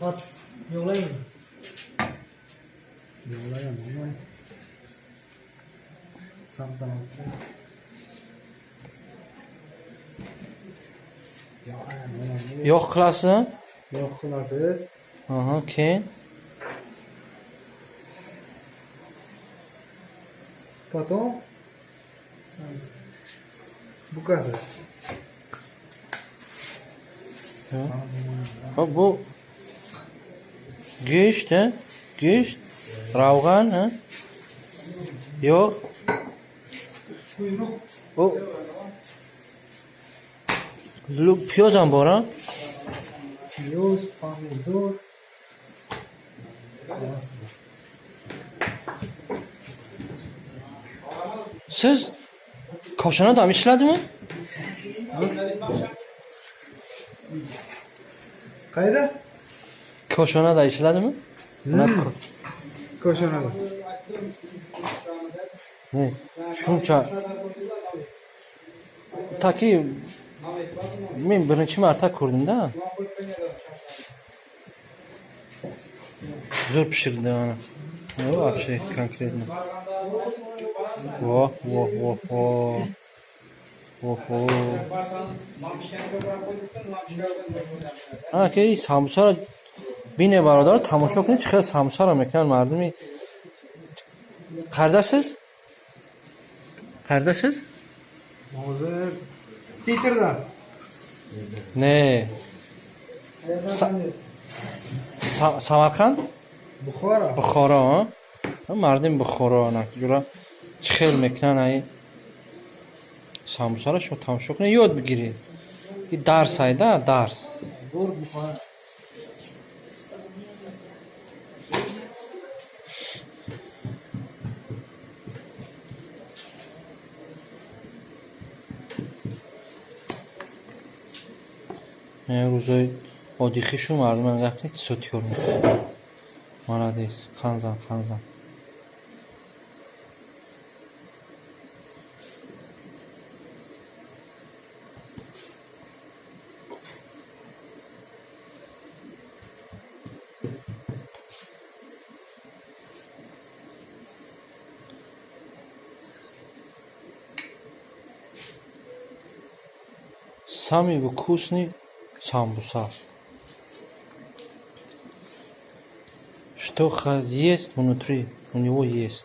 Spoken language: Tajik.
Pats yog'laymizmi? Yog'lagan bo'lmay. Samsa. Yog' qilasiz? Yog' qilasiz. Aha, keyin Потом bukasiz. Hop, bu go'sht, ha? Go'sht, ravg'an, ha? Yog'. Bu piyoz ham bor, ha? Piyoz, pomidor. Hammasi bor. Siz koshonada ham ishladimi? Qayerda? Koshonada ishladimi? Koshonada. Ne? Shuncha taki men birinchi marta ko'rdimda. Zo'r pishirdi mana. Ну, вообще конкретно. Во, во, во, во. Oho. Ана ки самбусаро бине, бародар, тамошо кунед, чӣ хел самбусаро мекунанд мардуми. Qayerdasiz? Qayerdasiz? Hozir Piterda. Не. Samarqand? Buxoro. Buxoro, ha? Ha, мардуми Buxoro ана ҷура чӣ хел мекунанд ай самбусаро, шумо тамошо кунед, ёд бигиред. И дарс айда, дарс. Zo'r Buxoro. Рӯзои одихишу мардум нигоҳ кунед, чизо тиёр мекунанд. Молодец, қанзан, қанзан. Самый вкусный самбуса. Что есть внутри, у него есть.